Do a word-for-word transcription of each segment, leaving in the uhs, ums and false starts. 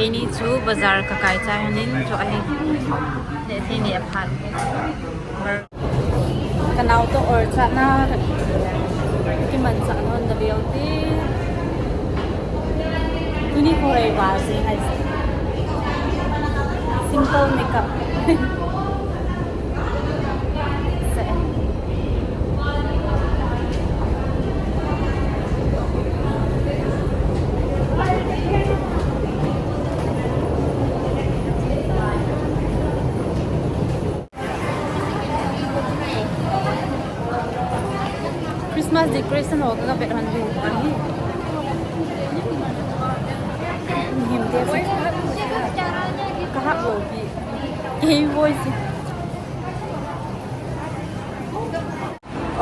Keini chu bazar kakai chai hon in chu ahi. Neh thei neh phat. Kanao toh orchard na kimanchah nom na leo te. Tuni kho rei ba se hai. Simple makeup. Christmas decoration ho ka vet hon diu ahi. Him te si. Ka hah lou pi. Kei voi si.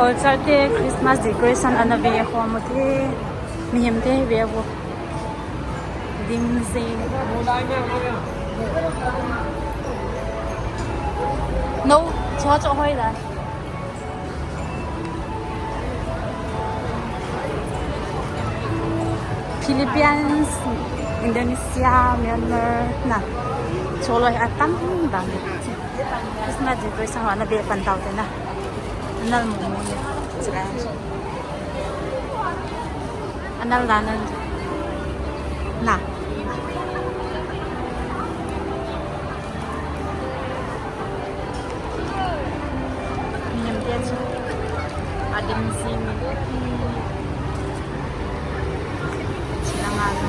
Orchard te Christmas decoration ana ve khom u te. Mihem te ve u. Ding jing. No, cho cho hoi la. Philippines, Indonesia, Myanmar, na. Cho loi atam dan. Christmas decoration ho ana ve pan tau te na. Anal mu mu ne. Chila. Anal dan na. Na. Mihem te chu. Adim sing. Chila nga chu.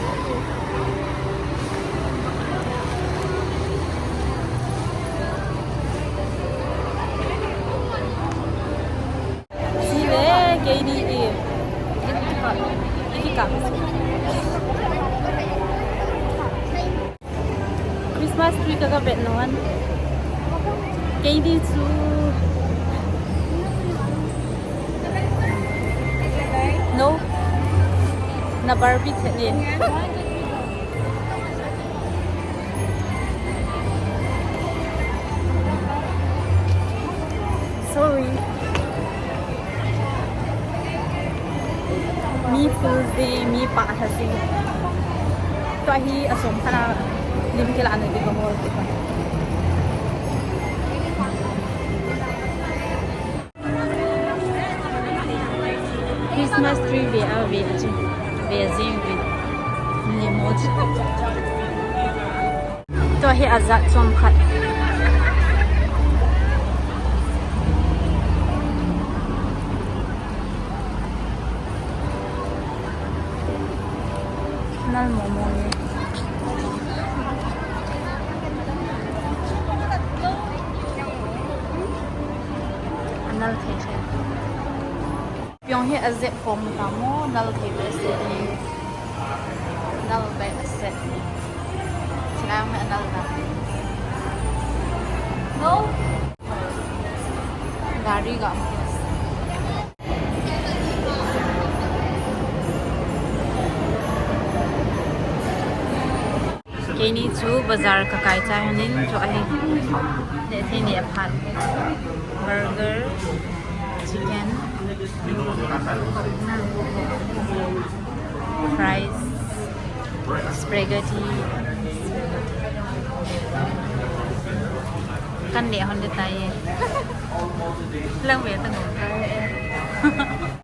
Chile, keini i. Iki ka. Christmas tree ka ka vet nom. Keini chu. No. Na Barbie the ni. Sorry. Mi full jing, mi pah lha jing. Tua hi a som khat a lim kila na di ka hol ti pa. Christmas tree ve a ve a chu. Ve jing ve. Ni mo chu. Tua hi a jat chom khat. Nal momo ni. Anal thei thei. Piong hi a jep khom ta mo, nal thei be se ni. Nal be se ni. Chilang me nal na. No. Gari ga. Keini chu bazar ka kai chai hon in chu ahi. Neh thei neh phat. Burger, chicken, fries, spaghetti. Kan neh hon de tai e. Lang ve ta ngom tai e.